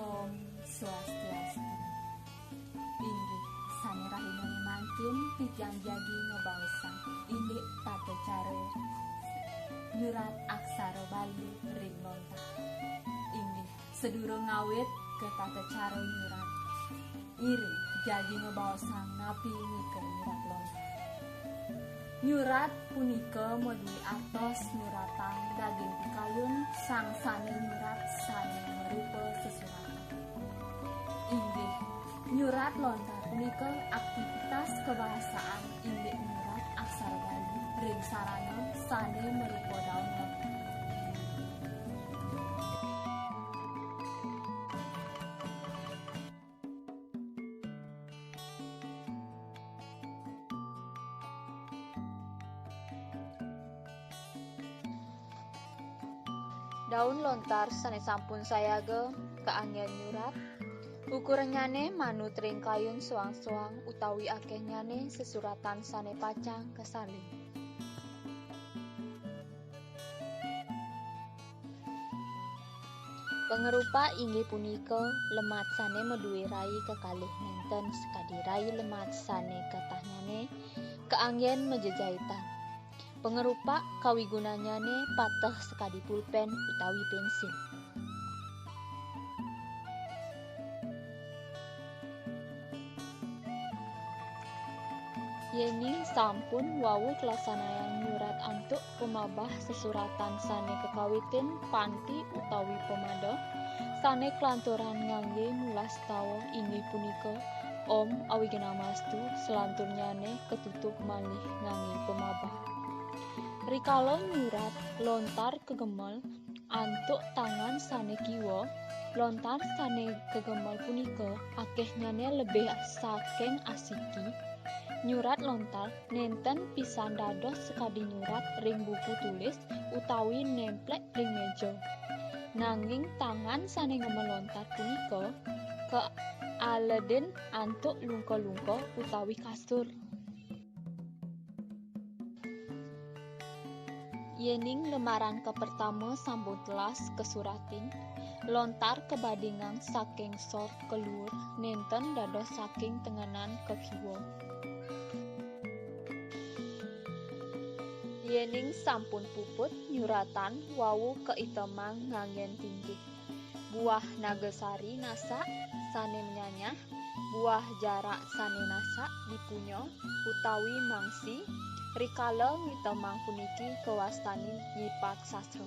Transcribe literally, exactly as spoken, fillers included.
Om Swastiastu. Inggih, sane rahinané mangkin titiang jagi ngebaosang indik tata cara nyurat aksara Bali ring lontar. Inggih, sedurung ngawit ke tata cara nyurat, iring jagi ngebaosang napi nika nyurat lontar. Nyurat punika madue artos nyuratang daging pikayun sang sane nyurat sane marupa sesuratan. Inggih, nyurat lontar punika aktivitas kebahasaan indik nyurat aksara Bali ring sarana sane marupa daun lontar. Daun lontar sane sampun sayaga kaanggen nyurat, ukurannyane manut ring kayun soang-soang utawi akehnyane sesuratan sane pacang kasalin. Pangerupak inggih punika lemat sane madue rai kekalih nenten sakadi rai lemat sane ketahnyane kaanggen majejaitan. Pangerupak kawigunannyane pateh sakadi pulpen utawi pensil. Yening sampun wau kalaksanayang nyurat antuk pamabah sesuratan sane kakawitin panti utawi pamada, sane kalanturang ngangge mulastawan inggih punika Om Awignamastu, salanturnyane katutup malih ngangge pamabah. Rikala nyurat lontar kagemel antuk tangan sane kiwa, lontar sane kagemel punika akehnyane lebih saking asiki. Nyurat lontar nenten pisan dados sakadi nyurat ring buku tulis utawi nemplek ring meja. Nanging tangan sane ngemel lontar punika kaaledin antuk lungka-lungka utawi kasur. Yening lemaran kapertama sampun telas kasuratin, lontar kabadingang saking sor ka luur, nenten dados saking tengenan ka kiwa. Yening sampun puput nyuratan wau kaitemang nganggen tinggih. Buah nagasari nasak sane manyanyah, buah jarak sane nasak dipunya utawi mangsi, rikala ngitemang puniki kawastanin nyipat sastra.